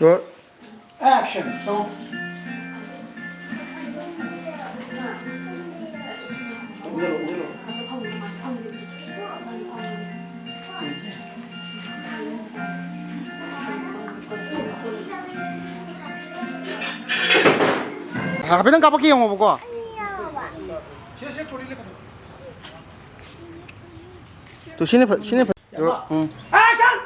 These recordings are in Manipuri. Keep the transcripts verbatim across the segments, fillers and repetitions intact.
Roll. Action. ꯇꯧ꯫ ꯍꯥꯏꯐꯦꯠꯇꯪ ꯀꯥꯞꯄꯛꯀꯦ ꯌꯦꯡꯉꯣꯕꯀꯣ꯫ ꯇꯨ, ꯁꯤꯅ ꯐ-, ꯁꯤꯅ ꯐ-, ꯎꯝ꯫ Action!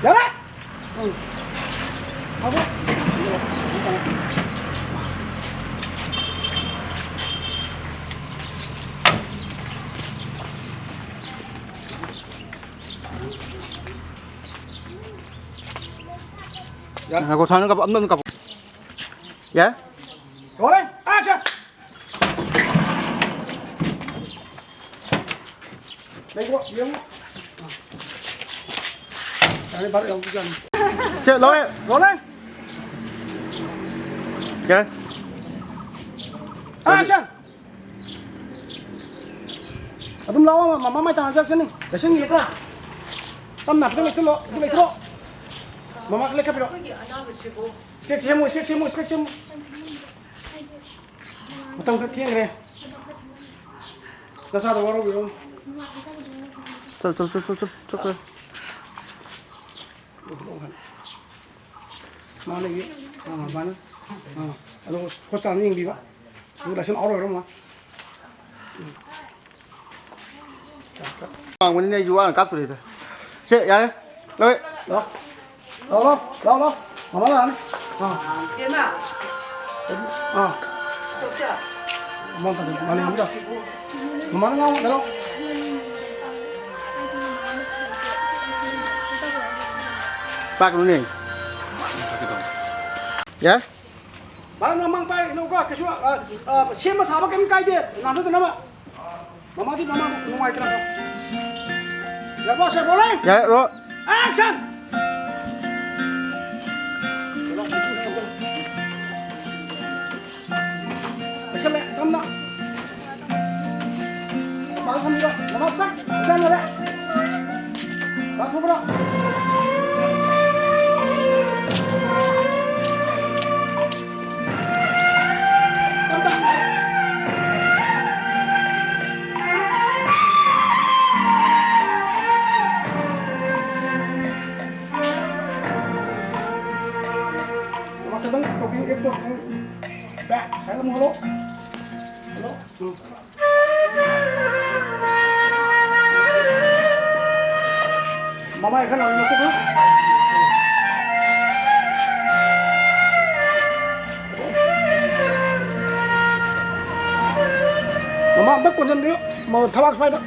ꯌꯥꯔꯦ! ꯎꯝ꯫ ꯐꯖꯩ꯫ ꯌꯥꯔꯦ꯫ ꯉꯥꯏꯈꯣ, ꯊꯥꯎ ꯅꯪ ꯀꯥꯞꯄ-, ꯑꯝꯇꯪ ꯀꯥꯞꯄꯣ꯫ ꯌꯥꯔꯦ? Rolling, action! ꯂꯩꯀꯣ, ꯌꯦꯡꯉꯨ꯫ ꯌꯥꯔꯦ, ꯚꯥꯔꯠ ꯌꯥꯎꯕ ꯖꯥꯠꯅꯤ꯫ ꯆꯦ, ꯂꯧꯔꯦ꯫ Rolling! ꯌꯥꯔꯦ꯫ Action! ꯑꯗꯨꯝ ꯂꯥꯛꯑꯣ, ꯃꯃꯥ ꯃꯥꯏ ꯇꯥꯅ ꯆꯠꯁꯤꯅꯤ꯫ ꯂꯩꯁꯤꯟꯒꯦ ꯈꯔ꯫ ꯇꯞꯅ ꯈꯤꯇꯪ ꯂꯩꯁꯤꯜꯂꯣ, ꯑꯗꯨ ꯂꯩꯊꯣꯛꯑꯣ꯫ ꯃꯃꯥ ꯈꯔ ꯂꯩꯈꯠꯄꯤꯔꯣ꯫ ꯑꯩꯈꯣꯏꯒꯤ ꯑꯅꯥꯕꯁꯤꯕꯨ꯫ Skate ꯁꯦꯝꯃꯨ, skate ꯁꯦꯝꯃꯨ, skate ꯁꯦꯝꯃꯨ꯫ ꯃꯇꯝ ꯈꯔ ꯊꯦꯡꯈ꯭ꯔꯦ꯫ ꯅꯁꯥꯗꯣ ꯋꯥꯔꯧꯕꯤꯔꯣ꯫ ꯆꯠ, ꯆꯠ, ꯆꯠ, ꯆꯠ, ꯆꯠ, ꯆꯠꯈ꯭ꯔꯦ꯫ ꯃꯥ ꯂꯩꯌꯦ꯫ ꯑꯥ, ꯑꯗꯨꯃꯥꯏꯅ꯫ ꯑꯥ, ꯑꯗꯣ ꯍꯣꯁ-, ꯍꯣꯁꯄꯤꯇꯥꯜꯗ ꯌꯦꯡꯕꯤꯕ꯫ ꯑꯗꯨ ꯂꯥꯏꯁꯦꯟꯁ ꯑꯥꯎꯠ ꯑꯣꯏꯔ ꯃꯥ꯫ ꯋꯥꯡꯕꯅꯤꯅ ꯑꯩꯁꯨ ꯋꯥꯅ ꯀꯥꯞꯇꯣꯔꯤꯗ꯫ ꯁꯦ, ꯌꯥꯔꯦ꯫ ꯂꯣꯏ꯫ ꯂꯥꯛꯑꯣ꯫ ꯂꯥꯛꯑꯣ, ꯂꯥꯛꯑꯣ, ꯂꯥꯛꯑꯣ, ꯂꯥꯛꯑꯣ꯫ ꯃꯃꯥ ꯂꯥꯛꯑꯅꯤ꯫ ꯑꯥ꯫ ꯏꯕꯦꯝꯃ꯫ ꯑꯥ꯫ ꯗꯣꯛꯇꯔ꯫ ꯃꯃꯥ ꯀꯩꯗꯧ-, ꯃꯥ ꯂꯩꯍꯧꯔꯤꯔꯣ? ꯃꯃꯥꯅ ꯉꯥꯡꯉꯣ, ꯍꯜꯂꯣ꯫ ꯄꯥꯛꯅꯨꯅꯦ꯫ ꯌꯥ? ꯚꯥꯏ, ꯅꯪ ꯃꯥꯡ ꯄꯥꯏ, ꯀꯩꯅꯣꯀꯣ, ꯀꯩꯁꯨ, ꯑ, ꯑ, ꯁꯦꯝꯕ ꯁꯥꯕ ꯀꯩꯝ ꯀꯥꯏꯗꯦ, ꯅꯥꯟꯊꯗꯅꯕ꯫ ꯃꯃꯥꯗꯤ ꯃꯃꯥ ꯅꯨꯡꯉꯥꯏꯇ꯭ꯔꯕ? ꯌꯥꯔꯕꯣ, ꯁꯦ, rolling? ꯌꯥꯔꯦ, ꯔꯣ꯫ Action! ꯂꯩꯁꯜꯂꯦ, ꯇꯞꯅ꯫ ꯃꯃꯥ ꯐꯝꯃꯤꯔꯣ? ꯃꯃꯥ ꯆꯥꯛ ꯆꯥꯅꯔꯦ꯫ ꯈꯤꯇꯪ ꯇꯧꯕꯤꯌꯨ, ꯑꯦꯛꯇꯣ ꯈꯤꯇꯪ ꯕꯦꯛ ꯁꯥꯏꯗ ꯑꯃꯨꯛ ꯍꯜꯂꯣ꯫ ꯍꯜꯂꯣ꯫ ꯎꯝ꯫ ꯃꯃꯥꯏ ꯈꯔ ꯅꯧꯅ ꯂꯧꯊꯣꯛꯈ꯭ꯔꯣ꯫ ꯃꯃꯥ ꯑꯝꯇ ꯀꯣꯟꯁꯤꯟꯕꯤꯌꯨ꯫ ꯃ-, ꯊꯕꯥꯛ ꯁ꯭ꯋꯥꯏꯗ꯫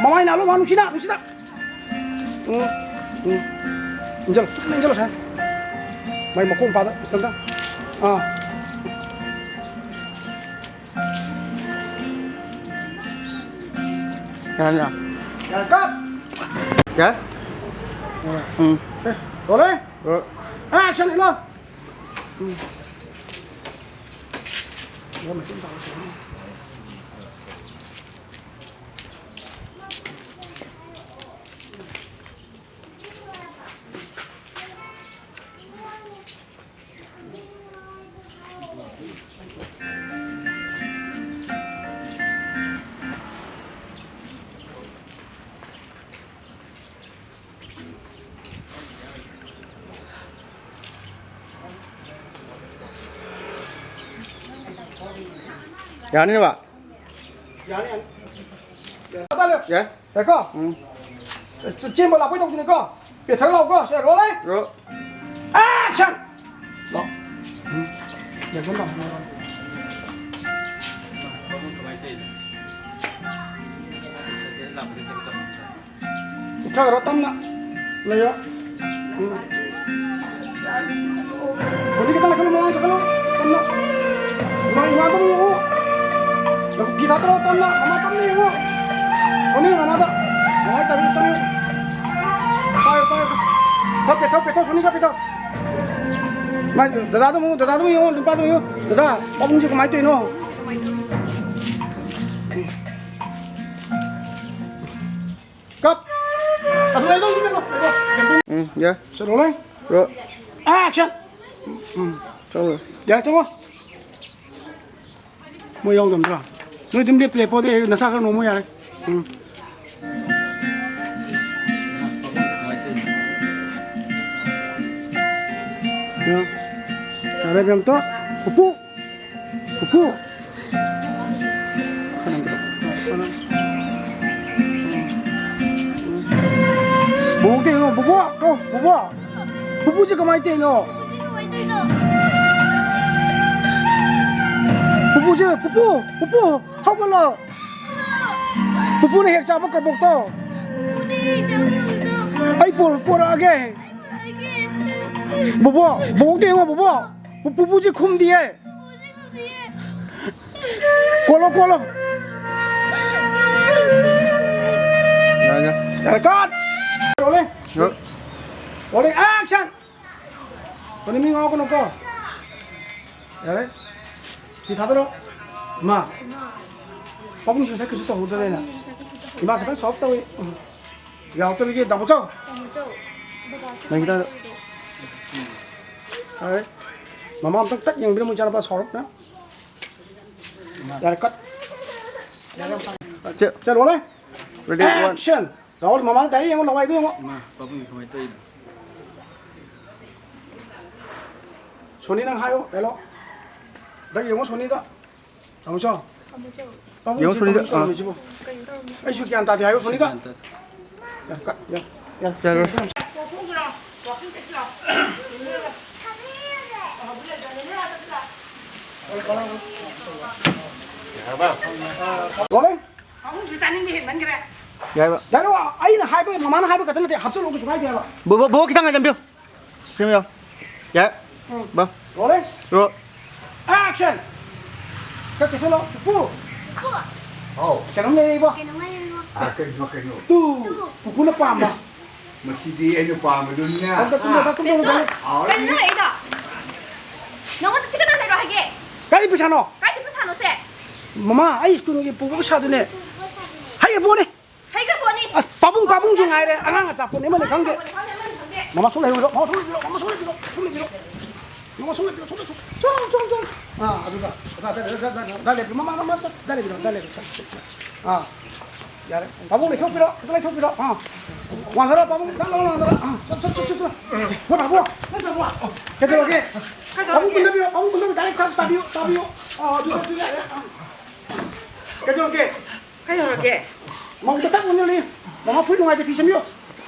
ꯃꯃꯥꯏ ꯅꯥꯜꯂꯨ, ꯃꯥ ꯅꯨꯡꯁꯤꯅ, ꯅꯨꯡꯁꯤꯅ꯫ ꯎꯝ, ꯎꯝ꯫ ꯏꯟꯖꯜꯂꯨ, ꯆꯨꯝꯅ ꯏꯟꯖꯜꯂꯨ, ꯁꯥꯏ꯫ ꯃꯥꯏ ꯃꯀꯣꯛ ꯃꯄꯥꯗ, ꯄꯤꯁꯇꯜꯗ꯫ ꯑꯥ꯫ ꯌꯥꯔꯦ, ꯌꯥꯔꯦ꯫ ꯌꯥꯔꯦ, ꯀꯠ꯫ ꯌꯥꯔꯦ? ꯎꯝ꯫ ꯁꯦ, ꯔꯣꯂꯤꯡ꯫ ꯔꯣ- ꯑꯦꯛꯁꯟ, ꯏꯜꯂꯣ꯫ ꯎꯝ꯫ ꯌꯥꯅꯤꯕ? ꯌꯥꯅꯤ, ꯌꯥꯅꯤ꯫ ꯌꯥꯏ꯫ ꯌꯥꯏꯀꯣ? ꯎꯝ꯫ ꯆ-, ꯆ-, ꯆꯦꯟꯕ ꯂꯥꯛꯄꯩ ꯇꯧꯗꯨꯅꯤꯀꯣ? ꯄꯦꯊꯔ ꯂꯥꯛꯎꯀꯣ? ꯁꯦ, ꯔꯣꯂꯤꯡ꯫ ꯔꯣ-꯫ ꯑꯦꯛꯁꯟ! ꯂꯥꯛꯑꯣ꯫ ꯎꯝ꯫ ꯌꯥꯏꯐꯝ ꯂꯥꯛꯑꯣ꯫ ꯆꯠꯊꯈ꯭ꯔꯣ ꯇꯞꯅ꯫ ꯂꯩꯌꯣ꯫ ꯎꯝ꯫ ꯁꯣꯅꯤ ꯈꯤꯇꯪ ꯂꯩꯈꯠꯂꯨ, ꯃꯃꯥꯡ ꯆꯠꯈꯠꯂꯨ꯫ ꯇꯞꯅ꯫ ꯏꯃꯥ, ꯏꯃꯥꯗ ꯑꯃꯨꯛ ꯌꯦꯡꯉꯨ꯫ ꯐꯤ ꯊꯥꯗꯔꯣ, ꯇꯞꯅ꯫ ꯃꯃꯥ ꯇꯞꯅ ꯌꯦꯡꯉꯨ꯫ ꯁꯣꯅꯤ, ꯃꯃꯥꯗ꯫ ꯃꯃꯥ ꯇꯞꯅ, ꯇꯞꯅ ꯌꯦꯡꯉꯨ꯫ ꯄꯥꯏꯌꯨ, ꯄꯥꯏꯌꯨ꯫ ꯈꯔ ꯄꯦꯊꯧ, ꯄꯦꯊꯧ, ꯁꯣꯅꯤ, ꯈꯔ ꯄꯦꯊꯧ꯫ ꯃꯥꯏ, ꯗꯗꯥꯗ ꯑꯃꯨꯛ, ꯗꯗꯥꯗ ꯑꯃꯨꯛ ꯌꯦꯡꯉꯣ, ꯅꯨꯄꯥꯗ ꯑꯃꯨꯛ ꯌꯦꯡꯉꯣ꯫ ꯗꯗꯥ, ꯄꯥꯕꯨꯡꯁꯦ ꯀꯃꯥꯏꯅ ꯇꯧꯔꯤꯅꯣ? Cut. ꯑꯗꯨ ꯂꯩꯗꯧ, ꯂꯩꯗꯧ, ꯂꯩꯗꯧ꯫ ꯎꯝ, ꯌꯥꯏ꯫ ꯆꯠꯂꯣ, ꯂꯩ꯫ ꯔꯣ꯫ Action. ꯎꯝ, ꯆꯠꯂꯣ꯫ ꯌꯥꯔꯦ, ꯆꯪꯉꯣ꯫ ꯃꯣꯏ ꯌꯥꯎꯗꯕ ꯅꯠꯇ꯭ꯔꯣ? ꯅꯣꯏ ꯑꯗꯨꯝ ꯂꯦꯞꯇ ꯂꯦꯞꯄꯣ, ꯑꯗꯨ ꯅꯁꯥ ꯈꯔ ꯅꯣꯝꯃꯣ ꯌꯥꯔꯦ꯫ ꯎꯝ꯫ ꯌꯥꯔꯦ, ꯕꯦꯝꯇꯣꯟ꯫ ꯄꯨꯄꯨ꯫ ꯄꯨꯄꯨ꯫ ꯕꯣꯕꯣꯛꯇ ꯌꯦꯡꯉꯣ, ꯕꯣꯕꯣꯛ ꯀꯧ, ꯕꯣꯕꯣꯛ꯫ ꯄꯨꯄꯨꯁꯦ ꯀꯃꯥꯏꯅ ꯇꯧꯔꯤꯅꯣ? ꯄꯨꯄꯨꯁꯦ ꯀꯃꯥꯏꯅ ꯇꯧꯔꯤꯅꯣ? ꯄꯨꯄꯨꯁꯦ, ꯄꯨꯄꯨ, ꯄꯨꯄꯨ, ꯍꯧꯒꯠꯂꯣ꯫ ꯄꯨꯄꯨꯅ ꯍꯦꯛ ꯆꯥꯕ ꯀꯕꯣꯛꯇꯣ꯫ ꯄꯨꯄꯨꯅ ꯍꯦꯛ ꯆꯥꯕ ꯀꯕꯣꯛꯇꯣ꯫ ꯑꯩ ꯄꯣꯔ-, ꯄꯣꯔꯛꯑꯒꯦ꯫ ꯑꯩ ꯄꯣꯔꯛꯑꯒꯦ꯫ ꯕꯣꯕꯣꯛ, ꯕꯣꯕꯣꯛꯇ ꯌꯦꯡꯉꯣ, ꯕꯣꯕꯣꯛ꯫ ꯄꯨ-, ꯄꯨꯄꯨꯁꯦ ꯈꯨꯝꯗꯤꯌꯦ꯫ ꯄꯨꯄꯨꯁꯦ ꯈꯨꯝꯗꯤꯌꯦ꯫ ꯀꯣꯜꯂꯣ, ꯀꯣꯜꯂꯣ꯫ ꯌꯥꯔꯦ, ꯌꯥꯔꯦ꯫ ꯌꯥꯔꯦ, cut꯫ Rolling꯫ ꯌꯥꯔꯦ꯫ Rolling, action꯫ ꯀꯩꯅꯣ, ꯃꯤ ꯉꯥꯎꯒꯅꯨꯀꯣ꯫ ꯌꯥꯔꯦ꯫ ꯐꯤ ꯊꯥꯗꯔꯣ꯫ ꯏꯃꯥ꯫ ꯄꯥꯕꯨꯡꯁꯨ ꯉꯁꯥꯏ ꯀꯩꯁꯨ ꯇꯧꯍꯧꯗ꯭ꯔꯦꯅ꯫ ꯏꯃꯥ ꯈꯤꯇꯪ soft ꯇꯧꯏ꯫ ꯌꯥꯎꯔꯛꯇꯕꯤꯒꯤ ꯗꯥꯕꯣꯆꯧ꯫ ꯅꯪ ꯈꯤꯇꯪ꯫ ꯌꯥꯔꯦ꯫ ꯃꯃꯥ ꯑꯝꯇꯪ ꯇꯛ ꯌꯦꯡꯕꯤꯔꯝꯃꯨ, ꯏꯆꯥꯅꯨꯄꯥ ꯁꯥꯎꯔꯛꯅ꯫ ꯌꯥꯔꯦ, cut꯫ ꯆꯦ-, ꯆꯦ, rolling꯫ Ready, one꯫ Action꯫ Rahul, ꯃꯃꯥꯡ direct ꯌꯦꯡꯉꯣ, ꯂꯋꯥꯏꯗ ꯌꯦꯡꯉꯣ꯫ ꯏꯃꯥ, ꯄꯥꯕꯨꯡꯒꯤ ꯀꯃꯥꯏꯅ ꯇꯧꯔꯤꯅꯣ? ꯁꯣꯅꯤ, ꯅꯪ ꯍꯥꯏꯌꯣ, dialogue꯫ ꯗꯛ ꯌꯦꯡꯉꯣ, ꯁꯣꯅꯤꯗ꯫ ꯇꯥꯃꯣꯆꯧ꯫ ꯇꯥꯃꯣꯆꯧ꯫ ꯄꯥꯕꯨꯡ ꯌꯦꯡꯉꯣ, ꯁꯤ ꯁꯣꯅꯤꯗ꯫ ꯀꯃꯥꯏꯅ ꯑꯥ꯫ ꯇꯧꯔꯤꯁꯤꯕꯣ? ꯀꯩꯅꯣ ꯇꯧꯔꯝꯃꯤꯁꯦ꯫ ꯑꯩꯁꯨ ꯒ꯭ꯌꯥꯟ ꯇꯥꯗꯦ ꯍꯥꯏꯌꯣ, ꯁꯣꯅꯤꯗ꯫ ꯒ꯭ꯌꯥꯟ ꯇꯥꯗꯦ꯫ ꯌꯥꯔꯦ, cut, ꯌꯥꯔꯦ, ꯌꯥꯔꯦ꯫ ꯌꯥꯔꯦ꯫ Rolling꯫ ꯄꯥꯕꯨꯡꯁꯨ ꯆꯥꯅꯤꯡꯕ ꯍꯦꯟꯃꯟꯈ꯭ꯔꯦ꯫ ꯌꯥꯏꯕ꯫ ꯌꯥꯔꯦ, ꯑꯩꯅ ꯍꯥꯏꯕ, ꯃꯃꯥꯅ ꯍꯥꯏꯕ ꯈꯛꯇ ꯅꯠꯇꯦ, ꯍꯥꯞꯆꯜꯂꯣ, ꯀꯩꯁꯨ ꯀꯥꯏꯗꯦ ꯍꯥꯏꯕ꯫ ꯕꯣ-, ꯕꯣ-, ꯕꯣ ꯈꯤꯇꯪ ꯉꯥꯏꯖꯟꯕꯤꯌꯨ꯫ ꯐꯤꯂꯝ ꯌꯥꯎ꯫ ꯎꯝ꯫ ꯕꯥ꯫ Rolling꯫ ꯔꯣ꯫ Action꯫ Cut ꯀꯩꯁꯨ ꯂꯥꯎ꯫ ꯄꯨꯄꯨ꯫ ꯍꯥꯎ꯫ ꯀꯩꯅꯣꯝ ꯂꯩꯔꯛꯏꯕꯣ꯫ ꯀꯩꯅꯣꯝ ꯂꯩꯔꯛꯏꯕꯣ꯫ ꯑꯥ, ꯀꯩꯅꯣ, ꯀꯩꯅꯣ? ꯇꯨ꯫ ꯇꯨ꯫ ꯄꯨꯄꯨꯅ ꯄꯥꯝꯕ꯫ ꯃꯁꯤꯗꯤ ꯑꯩꯅ ꯄꯥꯝꯕꯗꯨꯅꯤꯅ꯫ ꯑꯝꯇ ꯇꯨꯝꯃꯣ, ꯑꯝꯇ ꯇꯨꯝꯃꯣ, ꯕꯦꯝꯇꯣꯟ, ꯇꯨꯝꯃꯣ꯫ ꯍꯥꯎꯔꯅꯤ꯫ ꯀꯩꯅꯣ ꯅꯪ ꯂꯩꯔꯛꯏꯗꯣ? ꯅꯪꯉꯣꯟꯗ ꯁꯤ ꯀꯅꯥ ꯂꯩꯔꯣ ꯍꯥꯏꯒꯦ? ꯀꯥꯏꯗꯩ ꯄꯩꯁꯥꯅꯣ? ꯀꯥꯏꯗꯩ ꯄꯩꯁꯥꯅꯣ ꯁꯦ? ꯃꯃꯥ, ꯑꯩ ꯁ꯭ꯀꯨꯜꯒꯤ ꯄꯨꯕ ꯄꯩꯁꯥꯗꯨꯅꯦ꯫ ꯍꯩꯒ꯭ꯔ ꯄꯣꯠꯅꯤ꯫ ꯍꯩꯒ꯭ꯔ ꯄꯣꯠꯅꯤ꯫ ꯑꯁ, ꯄꯥꯕꯨꯡ ꯄꯥꯕꯨꯡ, ꯄꯥꯕꯨꯡꯁꯨ ꯉꯥꯏꯔꯦ, ꯑꯉꯥꯡ ꯑꯆꯥꯄꯣꯠꯅꯤ, ꯑꯃꯅꯤ ꯈꯪꯗꯦ꯫ ꯃꯃꯥ ꯁꯨꯝ ꯂꯩꯍꯧꯔꯣ, ꯃꯃꯥ ꯁꯨꯝ ꯂꯩꯕꯤꯔꯣ, ꯃꯃꯥ ꯁꯨꯝ ꯂꯩꯕꯤꯔꯣ, ꯁꯨꯝ ꯂꯩꯕꯤꯔꯣ꯫ ꯃꯃꯥ ꯁꯨꯝ ꯂꯩꯕꯤꯔꯣ, ꯁꯨꯝ ꯂꯩꯕꯤꯔꯣ꯫ ꯁꯨꯝ, ꯁꯨꯝ, ꯁꯨꯝ꯫ ꯑꯥ, ꯑꯗꯨꯗ, ꯑꯗ, ꯑꯗ, ꯑꯗ, ꯑꯗ, ꯑꯗ ꯂꯦꯞꯄꯤꯔꯣ, ꯃꯃꯥ, ꯃꯃꯥ, ꯑꯗ ꯂꯦꯞꯄꯤꯔꯣ, ꯑꯗ ꯂꯦꯞꯄꯤꯔꯣ, ꯁꯠ, ꯁꯠ, ꯁꯠ꯫ ꯑꯥ, ꯌꯥꯔꯦ꯫ ꯄꯥꯕꯨꯡ ꯂꯩꯊꯣꯛꯄꯤꯔꯣ, ꯑꯗꯨ ꯂꯩꯊꯣꯛꯄꯤꯔꯣ꯫ ꯑꯥ, ꯋꯥꯡꯊꯔꯣ, ꯄꯥꯕꯨꯡ, ꯗꯛ ꯂꯥꯎꯅ ꯋꯥꯡꯊꯔꯣ꯫ ꯑꯥ, ꯆꯠ, ꯆꯠ, ꯆꯠ, ꯆꯠ, ꯆꯠ꯫ ꯃꯣꯏ ꯄꯥꯕꯨꯡ, ꯃꯣꯏ ꯄꯥꯕꯨꯡ꯫ ꯀꯩꯗꯧꯔꯒꯦ? ꯄꯥꯕꯨꯡ ꯀꯨꯟꯊꯕꯤꯔꯣ, ꯄꯥꯕꯨꯡ ꯀꯨꯟꯊꯕꯤ, direct ꯇꯥꯕꯤꯌꯣ, ꯇꯥꯕꯤꯌꯣ꯫ ꯑꯥ, ꯑꯗꯨ, ꯑꯗꯨ ꯌꯥꯔꯦ꯫ ꯑꯥ꯫ ꯀꯩꯗꯧꯔꯒꯦ? ꯀꯩꯗꯧꯔꯒꯦ? ꯃꯧꯗ ꯇꯛ ꯑꯣꯟꯁꯤꯜꯂꯤ꯫ ꯃꯃꯥ ꯐꯨꯔꯤꯠ ꯅꯨꯡꯉꯥꯏꯇꯦ, ꯐꯤ ꯁꯦꯝꯕꯤꯌꯨ꯫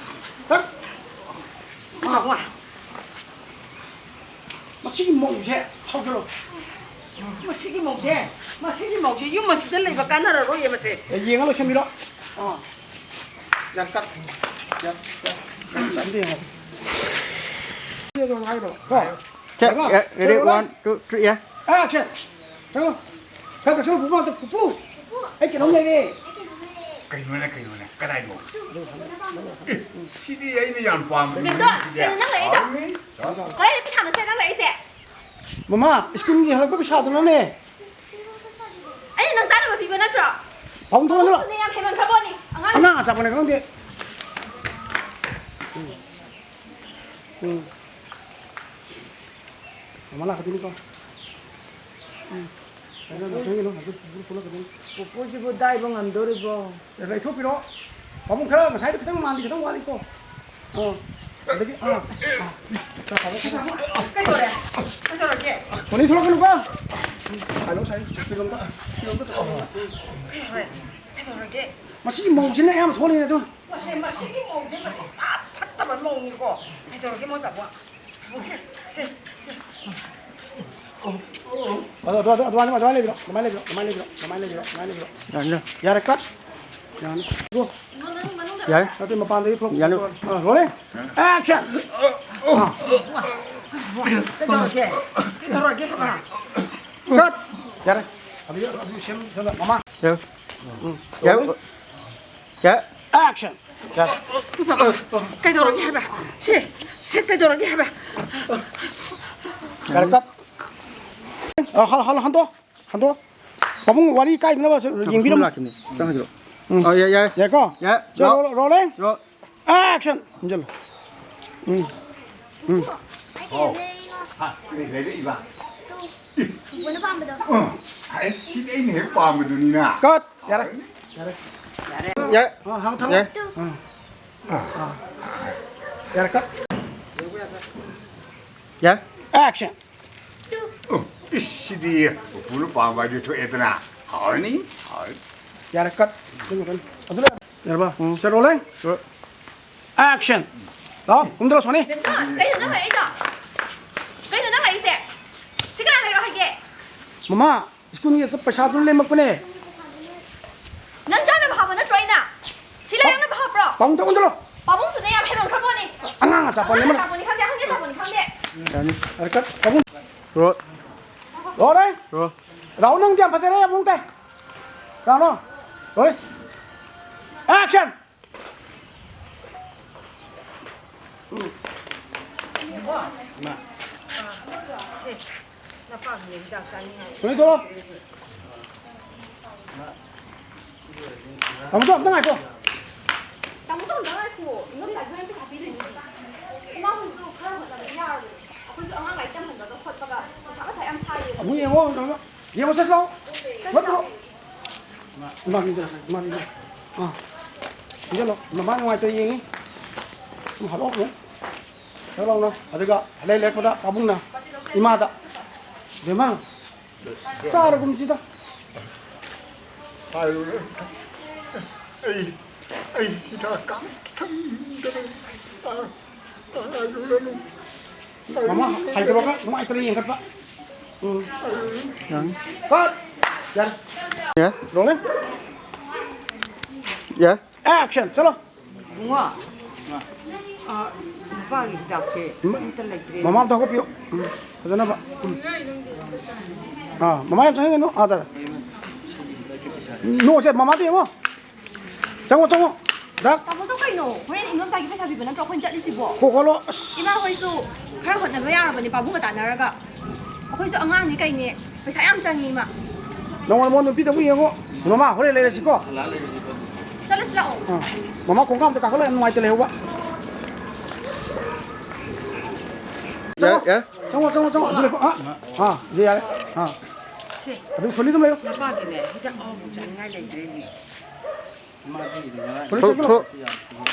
ꯇꯛ꯫ ꯑꯥ, ꯋꯥ꯫ ꯃꯁꯤꯒꯤ ꯃꯧꯁꯦ ꯁꯧꯖꯜꯂꯣ꯫ ꯃꯁꯤꯒꯤ ꯃꯧꯁꯦ, ꯃꯁꯤꯒꯤ ꯃꯧꯁꯦ ꯌꯨꯝ ꯑꯁꯤꯗ ꯂꯩꯕ ꯀꯥꯟꯅꯔꯔꯣꯏꯌꯦ ꯃꯁꯦ꯫ ꯑꯦ, ꯌꯦꯡꯉ ꯂꯣꯏꯁꯟꯕꯤꯔꯣ꯫ ꯑꯥ꯫ ꯌꯥꯝ ꯇꯞ-, ꯌꯥꯝ, ꯌꯥꯝ, ꯌꯥꯝ ꯇꯞꯅ ꯌꯦꯡꯉꯣ꯫ ꯁꯤ ꯑꯗꯨꯝ ꯍꯥꯏꯒꯗꯕ꯫ ꯀꯣ? ꯁꯦ, ꯍꯥꯏꯔꯣ꯫ ꯑꯦ, ready, ꯁꯦ, one, two, three, yeah. Action! Hello. ꯈꯔ ꯈꯔ ꯆꯠꯂꯨ, ꯄꯨꯄꯨ ꯑꯝꯇ, ꯄꯨꯄꯨ! ꯑꯩ ꯀꯩꯅꯣꯝ ꯂꯩꯔꯦ꯫ ꯀꯩꯅꯣꯅꯦ, ꯀꯩꯅꯣꯅꯦ? ꯀꯗꯥꯏꯅꯣ? ꯑꯦ, ꯁꯤꯗꯤ ꯑꯩꯅ ꯌꯥꯝ ꯄꯥꯝꯕ ꯕꯦꯝꯇꯣꯟ, ꯅꯨꯃꯤꯠꯁꯤꯗꯤ꯫ ꯀꯩꯅꯣ ꯅꯪ ꯂꯩꯔꯤꯗꯣ? ꯍꯥꯎꯅꯤ꯫ ꯀꯗꯥꯏꯗ ꯄꯩꯁꯥꯅꯣ ꯁꯦ ꯅꯪ ꯂꯩꯔꯤꯁꯦ? ꯃꯃꯥ, ꯁ꯭ꯀꯨꯜꯒꯤ ꯍꯜꯂꯛꯄ ꯄꯩꯁꯥꯗꯨꯅꯅꯦ꯫ ꯑꯩꯅ ꯅꯪ ꯆꯥꯅꯕ ꯄꯤꯕ ꯅꯠꯇ꯭ꯔꯣ? ꯄꯥꯕꯨꯡ ꯊꯣꯛꯍꯜꯂꯣ꯫ ꯄꯥꯕꯨꯡꯁꯨꯅꯦ ꯌꯥꯝ ꯍꯦꯟꯃꯟꯈ꯭ꯔꯕꯣꯅꯤ, ꯑꯉꯥꯡ꯫ ꯑꯉꯥꯡ ꯑꯆꯥꯄꯣꯠꯅꯦ ꯈꯪꯗꯦ꯫ ꯎꯝ꯫ ꯎꯝ꯫ ꯃꯃꯥ ꯂꯥꯛꯀꯗꯣꯏꯅꯤꯀꯣ꯫ ꯎꯝ꯫ ꯀꯩꯅꯣ, ꯅꯥꯇꯣꯟꯒꯤꯅꯣ, ꯅꯥꯇꯣꯟ ꯄꯨꯄꯨ ꯊꯣꯛꯂꯛꯀꯗꯣꯏꯅꯤ꯫ ꯄꯨꯄꯨꯁꯤꯕꯨ ꯗꯥꯏꯕ ꯉꯝꯗꯣꯔꯤꯕꯣ? ꯂꯩꯊꯣꯛꯄꯤꯔꯣ꯫ ꯄꯥꯕꯨꯡ ꯈꯔ ꯉꯁꯥꯏꯗꯣ ꯈꯤꯇꯪ ꯃꯥꯟꯗꯦ, ꯈꯤꯇꯪ ꯋꯥꯠꯂꯤꯀꯣ꯫ ꯑꯥ꯫ ꯑꯗꯒꯤ, ꯑꯥ, ꯑꯥ꯫ ꯀꯩꯗꯧꯔꯦ? ꯀꯩꯗꯧꯔꯒꯦ? ꯁꯣꯅꯤ ꯊꯣꯛꯂꯛꯀꯅꯨꯀꯣ꯫ ꯁꯥꯏꯂꯣ, ꯁꯥꯏꯂꯣ, ꯐꯤꯔꯣꯝꯗ, ꯐꯤꯔꯣꯝꯗ ꯊꯣꯛꯂꯛꯑꯣ꯫ ꯀꯩꯗꯧꯔꯦ? ꯀꯩꯗꯧꯔꯒꯦ? ꯃꯁꯤꯒꯤ ꯃꯧꯁꯤꯅ ꯑꯌꯥꯝꯕ ꯊꯣꯛꯍꯜꯂꯤꯅꯦ ꯑꯗꯨ꯫ ꯃꯁꯤ, ꯃꯁꯤꯒꯤ ꯃꯧꯁꯦ, ꯃꯁꯤ ꯄꯨꯔꯥ ꯐꯠꯇꯕ ꯃꯧꯅꯤꯀꯣ꯫ ꯀꯩꯗꯧꯔꯒꯦ ꯃꯣꯏ ꯄꯥꯕꯨꯡ? ꯁꯦ, ꯁꯦ, ꯁꯦ꯫ ꯑꯗꯣ, ꯑꯗꯣ, ꯑꯗꯣ, ꯑꯗꯨꯃꯥꯏꯅ, ꯑꯗꯨꯃꯥꯏꯅ ꯂꯩꯕꯤꯔꯣ, ꯑꯗꯨꯃꯥꯏꯅ ꯂꯩꯕꯤꯔꯣ, ꯑꯗꯨꯃꯥꯏꯅ ꯂꯩꯕꯤꯔꯣ, ꯑꯗꯨꯃꯥꯏꯅ ꯂꯩꯕꯤꯔꯣ, ꯑꯗꯨꯃꯥꯏꯅ ꯂꯩꯕꯤꯔꯣ꯫ ꯌꯥꯅꯤ, ꯌꯥꯅꯤ꯫ ꯌꯥꯔꯦ, cut꯫ ꯌꯥꯅꯤ꯫ ꯒꯣ꯫ ꯌꯥꯔꯦ꯫ ꯅꯠꯇꯦ, ꯃꯄꯥꯟꯗꯒꯤ ꯊꯣꯛꯂꯛꯄ꯫ ꯌꯥꯅꯤ꯫ ꯑꯥ, rolling꯫ Action꯫ ꯀꯩꯗꯧꯔꯒꯦ? ꯀꯩꯗꯧꯔꯒꯦ ꯍꯥꯏꯕ? Cut꯫ ꯌꯥꯔꯦ꯫ ꯑꯗꯨ, ꯑꯗꯨ ꯁꯦꯝ-, ꯁꯦꯝ-, ꯃꯃꯥ꯫ ꯌꯥꯔꯦ꯫ ꯎꯝ, ꯌꯥꯔꯦ꯫ Rolling꯫ ꯌꯥꯔꯦ꯫ Action꯫ ꯀꯩꯗꯧꯔꯒꯦ ꯍꯥꯏꯕ? ꯁꯤ, ꯁꯤ ꯀꯩꯗꯧꯔꯒꯦ ꯍꯥꯏꯕ? ꯌꯥꯔꯦ, cut꯫ ꯑ, ꯍꯜ-, ꯍꯜ-, ꯍꯟꯗꯣ, ꯍꯟꯗꯣ꯫ ꯄꯥꯕꯨꯡ ꯋꯥꯔꯤ ꯀꯥꯏꯗꯅꯕ ꯁꯨꯝ ꯌꯦꯡꯕꯤꯔꯝꯃꯨ꯫ ꯂꯥꯛꯈꯤꯅꯤ꯫ ꯈꯤꯇꯪ ꯍꯟꯗꯣ꯫ ꯎꯝ꯫ ꯑꯣ, ꯌꯥꯏ, ꯌꯥꯏ꯫ ꯌꯥꯏꯀꯣ? ꯌꯥꯏ꯫ ꯁꯦ, ꯔꯣ-, ꯔꯣꯂꯤꯡ꯫ ꯔꯣ-, ꯑꯦꯛꯁꯟ! ꯏꯟꯖꯜꯂꯨ꯫ ꯎꯝ꯫ ꯎꯝ꯫ ꯍꯥꯎ꯫ ꯍꯥ, ꯀꯔꯤ ꯂꯩꯔꯛꯏꯕ? ꯄꯨꯄꯨꯅ ꯄꯥꯝꯕꯗꯣ꯫ ꯑ, ꯑꯩ ꯁꯤꯗꯤ ꯑꯩꯅ ꯍꯦꯛ ꯄꯥꯝꯕꯗꯨꯅꯤꯅ꯫ ꯀꯠ! ꯌꯥꯔꯦ꯫ ꯌꯥꯔꯦ꯫ ꯌꯥꯔꯦ꯫ ꯑꯥ, ꯍꯥꯡ ꯊꯝꯃꯣ꯫ ꯌꯥꯔꯦ꯫ ꯑꯥ꯫ ꯑꯥ꯫ ꯌꯥꯔꯦ, ꯀꯠ꯫ ꯌꯥꯔꯦ꯫ ꯑꯦꯛꯁꯟ! ꯑꯣ, ꯏꯁ, ꯁꯤꯗꯤ ꯄꯨꯄꯨꯅ ꯄꯥꯝꯕ ꯍꯥꯏꯗꯨ ꯊꯣꯛꯑꯦꯗꯅ꯫ ꯍꯥꯎꯔꯅꯤ, ꯍꯥꯎꯔꯅꯤ꯫ ꯌꯥꯔꯦ, ꯀꯠ꯫ ꯑꯗꯨꯅ ꯀꯩꯅꯣ꯫ ꯑꯗꯨꯅ ꯌꯥꯔꯕ? ꯎꯝ꯫ ꯁꯦ, ꯔꯣꯂꯤꯡ꯫ ꯔꯣ-, ꯑꯦꯛꯁꯟ! ꯂꯥꯎ, ꯀꯨꯝꯗꯔꯣ, ꯁꯣꯅꯤ꯫ ꯕꯦꯝꯆꯥ, ꯀꯩꯅꯣ ꯅꯪ ꯂꯥꯛꯏꯗꯣ? ꯀꯩꯅꯣ ꯅꯪ ꯂꯥꯛꯏꯁꯦ? ꯁꯤ ꯀꯅꯥ ꯂꯩꯔꯣ ꯍꯥꯏꯒꯦ? ꯃꯃꯥ, ꯁ꯭ꯀꯨꯜꯒꯤ ꯆꯠ-, ꯄꯩꯁꯥꯗꯨꯅ ꯂꯦꯝꯃꯛꯄꯅꯦ꯫ ꯅꯪ ꯆꯥꯅꯕ ꯍꯥꯞꯄ ꯅꯠꯇ꯭ꯔꯣ ꯑꯩꯅ? ꯁꯤ ꯂꯩꯔꯛꯅꯕ ꯍꯥꯞꯄ꯭ꯔꯣ? ꯄꯥꯕꯨꯡꯗ ꯑꯣꯟꯁꯤꯜꯂꯣ꯫ ꯄꯥꯕꯨꯡꯁꯨꯅꯦ ꯌꯥꯝ ꯍꯦꯟꯃꯟꯈ꯭ꯔ ꯄꯣꯠꯅꯤ꯫ ꯑꯉꯥꯡ ꯑꯆꯥꯄꯣꯠꯅꯦ ꯑꯉꯥꯡ ꯑꯃꯅ꯫ ꯑꯆꯥꯄꯣꯠꯅꯤ ꯈꯪꯗꯦ, ꯑꯍꯟꯒꯤ ꯑꯆꯥꯄꯣꯠꯅꯤ ꯈꯪꯗꯦ꯫ ꯌꯥꯅꯤ꯫ ꯌꯥꯔꯦ, ꯀꯠ꯫ ꯄꯥꯕꯨꯡ꯫ ꯔꯣ-, ꯔꯣꯂꯤꯡ꯫ ꯔꯣ-, ꯔꯥꯍꯨꯜ, ꯅꯪꯗꯤ ꯌꯥꯝ ꯐꯖꯔꯦ, ꯌꯥꯝ ꯃꯑꯣꯡ ꯇꯥꯏ꯫ ꯔꯥꯍꯨꯜ, ꯔꯣꯂꯤꯡ꯫ ꯑꯦꯛꯁꯟ! ꯁꯦ, ꯅꯄꯥꯒꯤ ꯍꯤꯗꯥꯛ ꯆꯥꯅꯤꯡꯉꯥꯏ꯫ ꯁꯣꯅꯤ, ꯊꯣꯛꯂꯛꯑꯣ꯫ ꯇꯥꯃꯣ, ꯑꯝꯇ ꯉꯥꯏꯈꯣ꯫ ꯇꯥꯃꯣ, ꯑꯝꯇ ꯉꯥꯏꯈꯣ꯫ ꯏꯅꯣꯝꯆꯥꯒꯤ ꯍꯣꯔꯦꯟ ꯄꯩꯁꯥ ꯄꯤꯗꯣꯏꯅꯦ꯫ ꯏꯃꯥ ꯍꯣꯏꯁꯨ ꯈꯔ ꯍꯣꯠꯅꯕꯗꯤ ꯌꯥꯔꯕꯅꯦ꯫ ꯑꯩꯈꯣꯏꯁꯨ ꯑꯉꯥꯡ ꯂꯥꯏꯔꯤꯛ ꯇꯝꯍꯟꯕꯒ ꯈꯣꯠꯄꯒ ꯄꯩꯁꯥ ꯃꯊꯥ ꯌꯥꯝ ꯁꯥꯏꯌꯦ꯫ ꯑꯃꯨꯛ ꯌꯦꯡꯉꯣ, ꯇꯥꯃꯣ꯫ ꯌꯦꯡꯉꯣ, ꯆꯠ ꯆꯠꯂꯣ꯫ ꯆꯠ ꯆꯠꯂꯣ꯫ ꯏꯃꯥ, ꯃꯤꯡ ꯆꯠꯂꯣ, ꯏꯃꯥ, ꯃꯤꯡ ꯆꯠꯂꯣ꯫ ꯑꯥ꯫ ꯃꯤꯡ ꯆꯠꯂꯣ꯫ ꯃꯃꯥ ꯅꯨꯡꯉꯥꯏꯇ ꯌꯦꯡꯉꯤ꯫ ꯑꯗꯨꯝ ꯍꯜꯂꯛꯑꯣ ꯑꯃꯨꯛ꯫ ꯍꯜꯂꯛꯑꯣ꯫ ꯑꯗꯨꯒ ꯂꯩ ꯂꯩꯔꯛꯄꯗ ꯄꯥꯕꯨꯡꯅ ꯏꯃꯥꯗ, "ꯏꯕꯦꯝꯃ, ꯆꯥꯔꯒꯨꯝꯁꯤꯗ"꯫ ꯍꯥꯏꯔꯨꯔꯦ꯫ ꯑꯩ, ꯑꯩ ꯍꯤꯗꯥꯛ ꯀꯥꯞꯊꯪꯗꯅ꯫ ꯃꯃꯥ ꯍꯥꯏꯗꯣꯔꯛꯑꯒ ꯅꯨꯡꯉꯥꯏꯇꯅ ꯌꯦꯡꯈꯠꯄ꯫ ꯎꯝ꯫ ꯌꯥꯅꯤ꯫ ꯀꯠ! ꯌꯥꯔꯦ꯫ ꯌꯥ? ꯔꯣꯂꯤꯡ꯫ ꯌꯥ? ꯑꯦꯛꯁꯟ! ꯆꯠꯂꯣ! ꯏꯕꯨꯡꯉꯣ, ꯑ, ꯅꯨꯄꯥꯒꯤ ꯍꯤꯗꯥꯛꯁꯦ ꯃ-, ꯑꯝꯇ ꯂꯩꯇ꯭ꯔꯦ꯫ ꯃꯃꯥ ꯑꯝꯇ ꯍꯧꯒꯠꯄꯤꯌꯨ꯫ ꯎꯝ, ꯐꯖꯅꯕ꯫ ꯎꯝ꯫ ꯑꯥ, ꯃꯃꯥ ꯌꯥꯝ ꯆꯪꯍꯟꯒꯅꯨ꯫ ꯑꯥ, ꯗꯥ, ꯗꯥ꯫ ꯅꯣꯛꯁꯦ, ꯃꯃꯥꯗ ꯌꯦꯡꯉꯣ꯫ ꯆꯪꯉꯣ, ꯆꯪꯉꯣ꯫ ꯗꯥ꯫ ꯇꯥꯃꯣꯗꯣ ꯀꯩꯅꯣ? ꯍꯣꯔꯦꯟ ꯏꯅꯣꯝꯆꯥꯒꯤ ꯄꯩꯁꯥ ꯄꯤꯕ ꯅꯠꯇ꯭ꯔꯣ ꯑꯩꯈꯣꯏꯅ ꯆꯠꯂꯤꯁꯤꯕꯣ? ꯀꯣ ꯀꯣꯂꯣ, ꯑꯁ꯫ ꯏꯃꯥ ꯍꯣꯏꯁꯨ ꯈꯔ ꯍꯣꯠꯅꯕ ꯌꯥꯔꯕꯅꯦ, ꯄꯥꯕꯨꯡꯒ ꯇꯥꯟꯅꯔꯒ꯫ ꯑꯩꯈꯣꯏꯁꯨ ꯑꯉꯥꯡꯅꯤ ꯀꯩꯅꯤ, ꯄꯩꯁꯥ ꯌꯥꯝ ꯆꯪꯉꯤ, ꯏꯃꯥ꯫ ꯅꯉꯣꯟ, ꯅꯉꯣꯟ ꯅꯨꯄꯤꯗ ꯑꯃꯨꯛ ꯌꯦꯡꯉꯣ꯫ ꯃꯃꯥ, ꯍꯣꯔꯦꯟ ꯂꯩꯔꯁꯤꯀꯣ꯫ ꯍꯜꯂꯛꯑ ꯂꯩꯔꯁꯤꯀꯣ꯫ ꯆꯠꯂꯁꯤ ꯂꯥꯛꯑꯣ꯫ ꯑꯥ꯫ ꯃꯃꯥ ꯈꯣꯡꯀꯥꯞꯇ ꯀꯥꯈꯠꯂ ꯌꯥꯝ ꯅꯨꯡꯉꯥꯏꯇ ꯂꯩꯍꯧꯕ꯫ ꯌꯥꯔꯦ, ꯌꯥꯔꯦ꯫ ꯆꯪꯉꯣ, ꯆꯪꯉꯣ, ꯆꯪꯉꯣ꯫ ꯑꯗꯨ ꯂꯩꯀꯣ꯫ ꯑꯥ, ꯑꯥ, ꯁꯤ ꯌꯥꯔꯦ꯫ ꯑꯥ꯫ ꯁꯦ꯫ ꯑꯗꯨ ꯁꯣꯂꯤ ꯑꯗꯨꯝ ꯂꯩꯌꯣ꯫ ꯅꯄꯥꯒꯤꯅꯦ, ꯍꯤꯗꯥꯛ ꯑꯃꯃꯨꯛ ꯆꯥꯅꯤꯡꯉꯥꯏ ꯂꯩꯇ꯭ꯔꯦꯅꯦ꯫ ꯁꯣꯂꯤ ꯊꯣꯛ, ꯆꯪꯉꯣ꯫ ꯊꯣꯛ꯫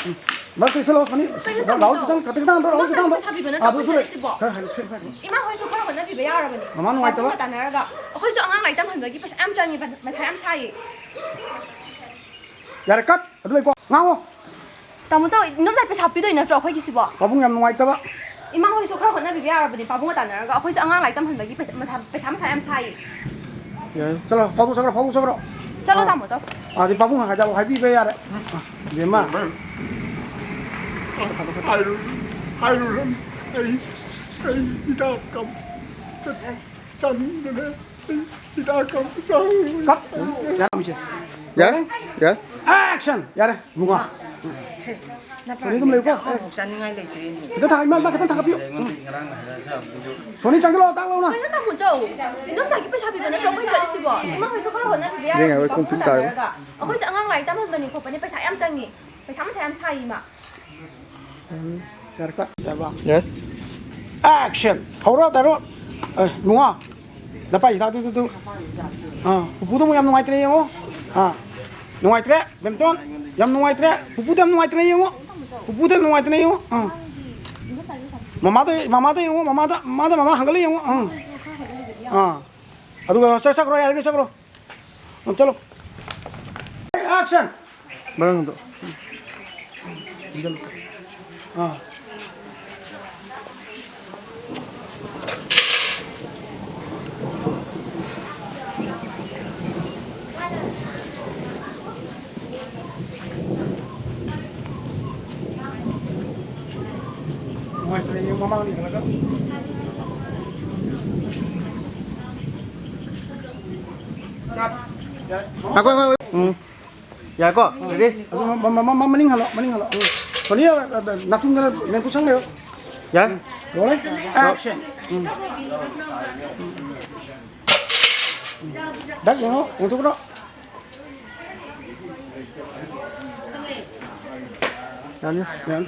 ꯎꯝ꯫ ꯃꯔꯛꯇ ꯆꯠꯂꯣ, ꯁꯣꯅꯤ꯫ ꯀꯩꯅꯣ ꯔꯥꯍꯨꯜ ꯇꯥꯃꯣ ꯈꯤꯇꯪ, ꯈꯤꯇꯪ ꯊꯥꯡꯗꯣꯔꯛꯑꯣ, ꯅꯪ ꯈꯤꯇꯪ ꯇꯥꯃꯣ ꯊꯥꯡꯗꯣꯔꯛꯑꯣ꯫ ꯄꯩꯁꯥ ꯄꯤꯕ ꯅꯠꯇ꯭ꯔꯣ ꯑꯥ, ꯑꯗꯨ ꯑꯩꯈꯣꯏ ꯊꯣꯛꯂꯛꯑꯦ꯫ ꯆꯠꯂꯤꯁꯤꯕꯣ? ꯈꯔ ꯍꯥꯏꯌꯨ, ꯈꯔ ꯍꯥꯏꯌꯨ꯫ ꯏꯃꯥ ꯍꯣꯏꯁꯨ ꯈꯔ ꯍꯣꯠꯅꯕꯤꯕ ꯌꯥꯔꯕꯅꯦ꯫ ꯃꯃꯥ ꯅꯨꯡꯉꯥꯏꯇꯕ꯫ ꯄꯥꯕꯨꯡꯒ ꯇꯥꯟꯅꯔꯒ꯫ ꯑꯩꯈꯣꯏꯁꯨ ꯑꯉꯥꯡ ꯂꯥꯏꯔꯤꯛ ꯇꯝꯍꯟꯕꯒꯤ ꯄꯩꯁꯥ ꯌꯥꯝ ꯆꯪꯉꯤ, ꯃꯊꯥ ꯌꯥꯝ ꯁꯥꯏꯌꯦ꯫ ꯌꯥꯔꯦ, ꯀꯠ! ꯑꯗꯨ ꯂꯩꯀꯣ꯫ ꯉꯥꯡꯉꯣ꯫ ꯇꯥꯃꯣ ꯆꯧ, ꯏꯅꯣꯝꯆꯥꯒꯤ ꯄꯩꯁꯥ ꯄꯤꯗꯣꯏ ꯅꯠꯇ꯭ꯔꯣ ꯑꯩꯈꯣꯏꯒꯤꯁꯤꯕꯣ? ꯄꯥꯕꯨꯡ ꯌꯥꯝ ꯅꯨꯡꯉꯥꯏꯇꯕ꯫ ꯏꯃꯥ ꯍꯣꯏꯁꯨ ꯈꯔ ꯍꯣꯠꯅꯕꯤꯕ ꯌꯥꯔꯕꯅꯦ, ꯄꯥꯕꯨꯡꯒ ꯇꯥꯟꯅꯔꯒ꯫ ꯑꯩꯈꯣꯏꯁꯨ ꯑꯉꯥꯡ ꯂꯥꯏꯔꯤꯛ ꯇꯝꯍꯟꯕꯒꯤ ꯄꯩꯁꯥ, ꯃꯊꯥ, ꯄꯩꯁꯥ ꯃꯊꯥ ꯌꯥꯝ ꯁꯥꯏꯌꯦ꯫ ꯌꯥꯔꯦ, ꯆꯠꯂꯣ, ꯐꯥꯎꯗꯣꯛ ꯆꯠꯈ꯭ꯔꯣ, ꯐꯥꯎꯗꯣꯛ ꯆꯠꯈ꯭ꯔꯣ꯫ ꯆꯠꯂꯣ, ꯑꯥ꯫ ꯇꯥꯃꯣ ꯆꯧ꯫ ꯑꯗꯩ ꯄꯥꯕꯨꯡ ꯍꯥꯏꯗ ꯍꯥꯏꯕꯤꯕ ꯌꯥꯔꯦ꯫ ꯎꯝ, ꯏꯕꯦꯝꯃ꯫ ꯍꯥꯏꯔꯨ-, ꯍꯥꯏꯔꯨꯔꯅꯨ꯫ ꯑꯩ, ꯑꯩ ꯍꯤꯗꯥꯛ ꯀꯥꯞ-, ꯆꯠ-, ꯆꯥꯅꯤꯡꯗꯅ꯫ ꯍꯤꯗꯥꯛ ꯀꯥꯞꯄ ꯆꯥꯎ꯫ ꯀꯠ꯫ ꯌꯥꯔꯝꯃꯤꯁꯦ꯫ ꯌꯥꯔꯦ? ꯌꯥꯔꯦ꯫ ꯑꯦꯛꯁꯟ! ꯌꯥꯔꯦ, ꯏꯕꯨꯡꯉꯣ꯫ ꯁꯦ, ꯁꯣꯅꯤ ꯑꯗꯨꯝ ꯂꯩꯌꯨꯀꯣ꯫ ꯅꯄꯥꯒꯤꯅꯦ, ꯑꯃꯐꯥꯎ ꯆꯥꯅꯤꯡꯉꯥꯏ ꯂꯩꯇ꯭ꯔꯦꯅꯦ꯫ ꯈꯤꯇꯪ ꯊꯥꯡ-, ꯏꯃꯥ, ꯏꯃꯥ, ꯈꯤꯇꯪ ꯊꯥꯡꯒꯠꯄꯤꯌꯨ꯫ ꯁꯣꯅꯤ, ꯆꯪꯁꯤꯜꯂꯣ, ꯇꯥꯛ ꯂꯥꯎꯅ꯫ ꯀꯩꯅꯣ ꯇꯥꯃꯣ ꯆꯧ? ꯏꯅꯣꯝꯆꯥꯒꯤ ꯄꯩꯁꯥ ꯄꯤꯕ ꯅꯠꯇ꯭ꯔꯣ ꯑꯩꯈꯣꯏ ꯆꯠꯂꯤꯁꯤꯕꯣ? ꯏꯃꯥ ꯍꯣꯏꯁꯨ ꯈꯔ ꯍꯣꯠꯅꯕꯤꯕ ꯌꯥꯔꯕꯅꯦ, ꯌꯦꯡꯉꯦ, ꯑꯩꯈꯣꯏ ꯄꯥꯕꯨꯡꯒ ꯀꯨꯝꯄꯤ ꯇꯥꯔꯦ꯫ ꯇꯥꯟꯅꯔꯒ꯫ ꯑꯩꯈꯣꯏꯁꯨ ꯑꯉꯥꯡ ꯂꯥꯏꯔꯤꯛ ꯇꯝꯍꯟꯕꯅꯤ ꯈꯣꯠꯄꯅꯤ, ꯄꯩꯁꯥ ꯌꯥꯝ ꯆꯪꯉꯤ꯫ ꯄꯩꯁꯥ ꯃꯊꯥ ꯌꯥꯝ ꯁꯥꯏ, ꯏꯃꯥ꯫ ꯎꯝ, ꯌꯥꯔꯦ, ꯀꯠ꯫ ꯌꯥꯔꯕ? ꯌꯥꯔꯦ꯫ ꯑꯦꯛꯁꯟ! ꯍꯧꯔꯣ, ꯗꯥꯏꯔꯣ꯫ ꯑꯦ, ꯏꯕꯨꯡꯉꯣ, ꯅꯄꯥ ꯍꯤꯗꯥꯛꯇꯨ, ꯇꯨ, ꯇꯨ꯫ ꯑꯥ, ꯄꯨꯄꯨꯗꯣ ꯑꯃꯨꯛ ꯌꯥꯝ ꯅꯨꯡꯉꯥꯏꯇ꯭ꯔꯦ ꯌꯦꯡꯉꯣ꯫ ꯑꯥ, ꯅꯨꯡꯉꯥꯏꯇ꯭ꯔꯦ, ꯕꯦꯝꯇꯣꯟ꯫ ꯌꯥꯝ ꯅꯨꯡꯉꯥꯏꯇ꯭ꯔꯦ꯫ ꯄꯨꯄꯨꯗ ꯌꯥꯝ ꯅꯨꯡꯉꯥꯏꯇ꯭ꯔꯦ ꯌꯦꯡꯉꯣ꯫ ꯄꯨꯄꯨꯗ ꯌꯥꯝ ꯅꯨꯡꯉꯥꯏꯇ꯭ꯔꯦ ꯌꯦꯡꯉꯣ꯫ ꯑꯥ꯫ ꯃꯃꯥꯗ, ꯃꯃꯥꯗ ꯌꯦꯡꯉꯣ, ꯃꯃꯥꯗ, ꯃꯃꯥꯗ, ꯃꯃꯥ ꯍꯪꯒꯠꯂ ꯌꯦꯡꯉꯣ꯫ ꯑꯥ꯫ ꯑꯥ꯫ ꯑꯗꯨꯒ ꯆꯠ-, ꯆꯠꯈ꯭ꯔꯣ, ꯌꯥꯔꯦ, ꯆꯠꯈ꯭ꯔꯣ꯫ ꯆꯠꯂꯣ꯫ ꯑꯦꯛꯁꯟ! ꯃꯔꯪꯗꯣ꯫ ꯑꯥ꯫ ꯅꯨꯡꯉꯥꯏꯇ꯭ꯔꯦ, ꯃꯃꯥꯡꯗ ꯌꯦꯡꯉꯒ꯫ ꯉꯥꯏꯈꯣ, ꯉꯥꯏꯈꯣ꯫ ꯎꯝ꯫ ꯌꯥꯔꯦꯀꯣ? ꯔꯦꯗꯤ? ꯑꯗꯨ ꯃ-, ꯃ-, ꯃ-, ꯃ-, ꯃꯅꯤꯡ ꯍꯜꯂꯣ, ꯃꯅꯤꯡ ꯍꯜꯂꯣ꯫ ꯎꯝ꯫ ꯁꯣꯅꯤ, ꯑ, ꯑ, ꯅꯥꯆꯨꯡꯗꯅ ꯃꯦꯟ ꯄꯨꯁꯪ ꯂꯩꯌꯣ꯫ ꯌꯥꯔꯦ? ꯎꯝ꯫ ꯔꯣꯂꯤꯡ꯫ ꯑꯦꯛꯁꯟ꯫ ꯎꯝ꯫ ꯗꯛ ꯌꯦꯡꯉꯣ, ꯌꯦꯡꯊꯣꯛꯈ꯭ꯔꯣ꯫ ꯌꯥꯅꯤ꯫ ꯌꯥꯅꯤ꯫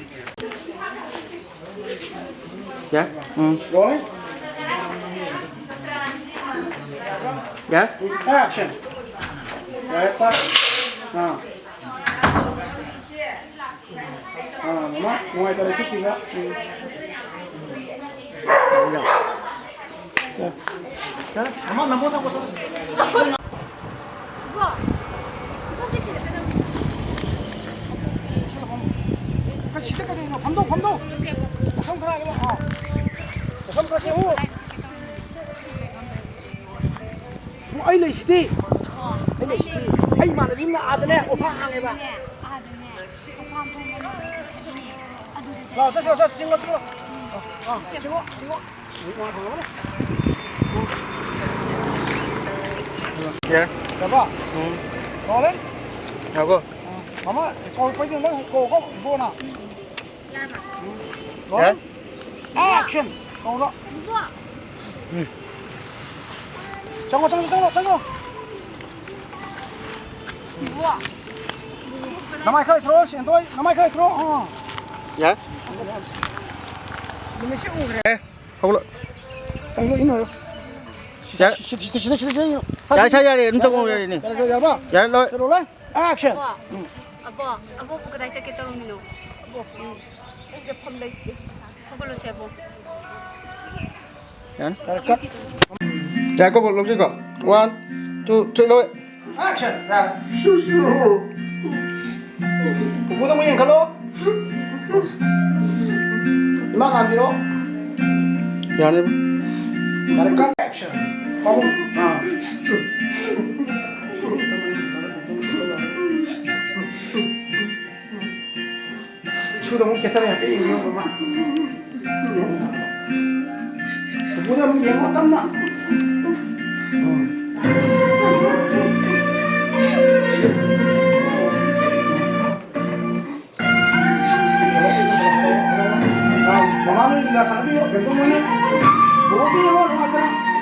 ꯌꯥꯏ꯫ ꯎꯝ꯫ Rolling. ꯌꯥꯏ꯫ Action. ꯌꯥꯔꯦ, ꯇꯥꯛ꯫ ꯑꯥ꯫ ꯑꯥ, ꯃꯃꯥ, ꯅꯨꯡꯉꯥꯏꯇꯔꯦ, ꯈꯤꯠꯈꯤꯕ꯫ ꯎꯝ꯫ ꯌꯥꯔꯦ꯫ ꯌꯥꯔꯦ꯫ ꯃꯃꯥ, ꯅꯃꯣ ꯅꯃꯣ ꯆꯠꯂꯣ꯫ ꯀꯩ ꯁꯤꯗ ꯀꯩꯗꯧꯔꯤꯅꯣ? ꯐꯝꯗꯧ, ꯐꯝꯗꯧ꯫ ꯄꯣꯠꯁꯝ ꯈꯔ ꯍꯥꯏꯔꯛꯑꯣ꯫ ꯑꯥ꯫ ꯄꯣꯠꯁꯝ ꯈꯔ ꯁꯦꯝꯃꯨ꯫ ꯑꯩ ꯂꯩꯁꯤꯗꯤ꯫ ꯑꯩ ꯂꯩꯁꯤꯗꯤ꯫ ꯑꯩ ꯏꯃꯥꯟꯅꯕꯤ ꯑꯃꯅ ꯑꯥꯗꯅꯦ ꯑꯣꯐꯔ ꯍꯥꯡꯉꯦꯕ꯫ ꯂꯥꯛꯑꯣ, ꯆꯠꯁꯤ, ꯂꯥꯛꯑꯣ, ꯆꯠꯁꯤ, ꯆꯤꯡꯉꯣ, ꯆꯤꯡꯉꯣ꯫ ꯑꯥ, ꯑꯥ, ꯆꯤꯡꯉꯣ, ꯆꯤꯡꯉꯣ꯫ ꯌꯥꯔꯦ꯫ ꯌꯥꯔꯕ? ꯎꯝ꯫ ꯂꯥꯛꯑꯣꯅꯦ꯫ ꯉꯥꯏꯈꯣ꯫ ꯑꯥ, ꯃꯃꯥ, ꯀꯧꯔꯛꯄꯩꯗꯨ ꯅꯪ ꯀꯧ, ꯀꯧ, ꯏꯕꯣꯅ꯫ ꯎꯝ꯫ ꯌꯥꯔꯦ꯫ Action! ꯀꯧꯔꯣ꯫ ꯎꯝ꯫ ꯆꯪꯉꯣ, ꯆꯪꯉꯣ, ꯆꯪꯉꯣ, ꯆꯪꯉꯣ꯫ ꯅꯃꯥꯏ ꯈꯔ ꯂꯩꯊꯣꯛꯑꯣ, ꯁꯦꯟꯗꯣꯏ, ꯅꯃꯥꯏ ꯈꯔ ꯂꯩꯊꯣꯛꯑꯣ꯫ ꯑꯥ꯫ ꯌꯥꯔꯦ꯫ ꯅꯨꯃꯤꯠꯁꯦ ꯎꯈ꯭ꯔꯦ꯫ ꯑꯦ, ꯍꯧꯒꯠꯂꯣ꯫ ꯆꯪꯉꯣ, ꯏꯟꯅꯣ꯫ ꯌꯥꯔꯦ꯫ ꯁꯤ, ꯁꯤ, ꯁꯤ, ꯁꯤ, ꯁꯤ, ꯁꯤ, ꯁꯤ, ꯌꯥꯔꯦ, ꯁꯥꯔ, ꯌꯥꯔꯦ, ꯌꯥꯔꯦ, ꯑꯗꯨꯝ ꯆꯪꯉꯣ, ꯌꯥꯔꯦꯅꯦ꯫ ꯌꯥꯔꯦ, ꯌꯥꯔꯦ, ꯌꯥꯔꯕ? ꯌꯥꯔꯦ, ꯂꯣꯏ꯫ ꯀꯩꯗꯧꯔꯣ, ꯂꯣꯏ? Action! ꯑꯕꯣ, ꯎꯝ꯫ ꯑꯕꯣ, ꯑꯕꯣꯛꯄꯨ ꯀꯗꯥꯏ ꯆꯠꯀꯦ ꯇꯧꯔꯝꯃꯤꯅꯣ? ꯑꯕꯣꯛ, ꯎꯝ, ꯑꯩ ꯆꯠꯐꯝ ꯂꯩꯇꯦ꯫ ꯍꯧꯒꯠꯂꯣꯁꯦ, ꯑꯕꯣꯛ꯫ ꯌꯥꯔꯦ꯫ ꯌꯥꯔꯦ, cut. ꯌꯥꯔꯦꯀꯣ, ꯕꯣꯜ ꯂꯧꯖꯩꯀꯣ? One, two, three, ꯂꯧꯋꯦ꯫ Action! ꯌꯥꯔꯦ꯫ ꯄꯨꯄꯨꯗ ꯑꯃꯨꯛ ꯌꯦꯡꯈꯠꯂꯣ꯫ ꯏꯃꯥ ꯉꯥꯟꯕꯤꯔꯣ꯫ ꯌꯥꯔꯦꯕ꯫ ꯌꯥꯔꯦ, cut. Action. ꯄꯥꯕꯨꯡ꯫ ꯑꯥ꯫ ꯏꯁꯨꯗ ꯑꯃꯨꯛ ꯀꯦꯊꯔꯦ, ꯍꯥꯏꯐꯦꯠ ꯌꯦꯡꯕꯤꯌꯨ, ꯃꯃꯥ꯫ ꯄꯨꯄꯨꯗ ꯑꯃꯨꯛ ꯌꯦꯡꯉꯣ, ꯇꯞꯅ꯫ ꯃꯃꯥ ꯅꯣꯏ ꯂꯤꯂꯥ ꯁꯥꯟꯅꯕꯤꯌꯣ, ꯕꯦꯟꯇꯣꯟ ꯍꯣꯏꯅ꯫ ꯕꯣꯕꯣꯛꯇ ꯌꯦꯡꯉꯣ, ꯅꯨꯡꯉꯥꯏꯇꯅ꯫